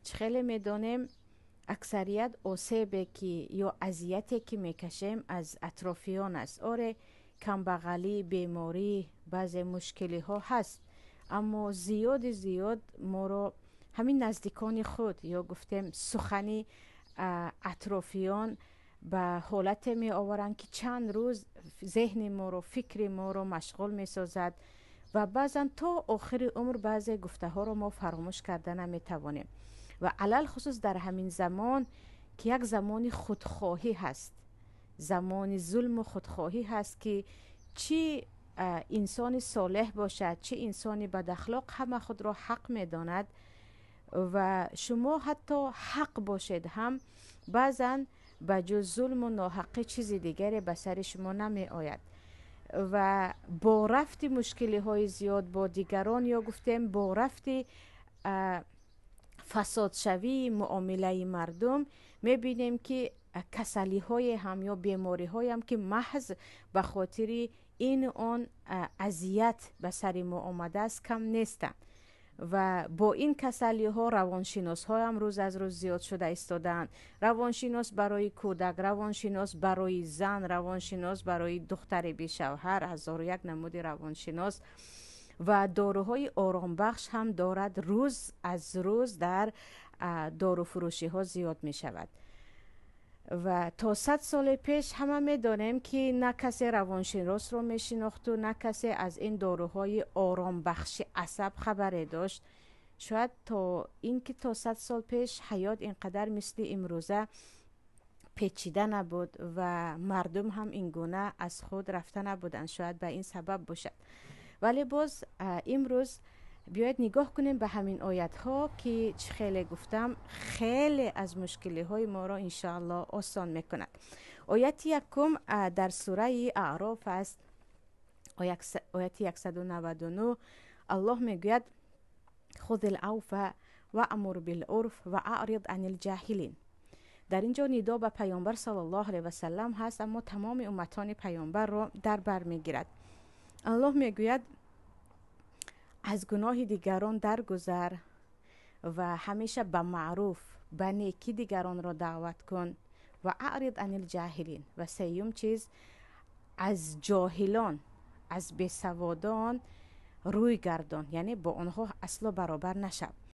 Чӣ хеле медонем, аксарият осебе ки ё азияте ки мекашем, аз атрофиён аст. Оре, камбағалӣ, беморӣ, баъзе мушкилиҳо ҳаст, аммо зиёди зиёд моро ҳамин наздикони худ ё гуфтем сухани атрофиён ба ҳолате меоваранд, ки чанд рӯз зеҳни моро, фикри моро машғул месозад ва баъзан то охири умр баъзе гуфтаҳоро мо фаромӯш карда наметавонем. Ва алалхусус дар ҳамин замон, ки як замони худхоҳӣ ҳаст, замони зулму худхоҳӣ ҳаст, ки чӣ инсони солеҳ бошад, чӣ инсони бадахлоқ, ҳама худро ҳақ медонад ва шумо ҳатто ҳақ бошед ҳам, баъзан ба ҷуз зулму ноҳақӣ чизи дигаре ба сари шумо намеояд. Ва бо рафти мушкилиҳои зиёд бо дигарон ё гуфтем бо рафти фасодшавии муомилаи мардум мебинем, ки касалиҳое ҳам ё бемориҳоям, ки маҳз ба хотири ин он азият ба сари мо омадааст, кам нестанд. Ва бо ин касалиҳо равоншиносҳоям рӯз аз рӯз зиёд шуда истодаанд: равоншинос барои кӯдак, равоншинос барои зан, равоншинос барои духтари бешавҳар, ҳазору як намуди равоншинос. Ва доруҳои оромбахш ҳам дорад, рӯз аз рӯз дар доруфурӯшиҳо зиёд мешавад. Ва то 100 соли пеш ҳама медонем, ки на касе равоншиносро мешинохту на касе аз ин доруҳои оромбахши асаб хабаре дошт. Шояд то ин ки то 100 сол пеш ҳаёт ин қадар мисли имрӯза печида набуд ва мардум ҳам ин гуна аз худ рафта набуданд, шояд ба ин сабаб бошад. Вале боз имрӯз биёед нигоҳ кунем ба ҳамин оятҳо, ки чӣ хеле гуфтам, хеле аз мушкилиҳои моро иншоалло осон мекунад. Ояти якум дар сураи Аъроф аст, ояти 199. Аллоҳ мегӯяд: خذ العفو وأمر بالعرف وأعرض عن الجاهلين. Дар ин ҷо нидо ба Паёнбар صلى الله عليه وسلم ҳаст, аммо тамоми умматони Паёнбарро дар бар мегирад. Аллоҳ мегӯяд: аз гуноҳи дигарон даргузар ва ҳамеша ба маъруф, ба некӣ дигаронро даъват кун. وأعرض عن الجاهلين. Ва сеюм чиз, аз ҷоҳилон, аз бесаводон рӯй гардон, яъне бо онҳо асло баробар нашав.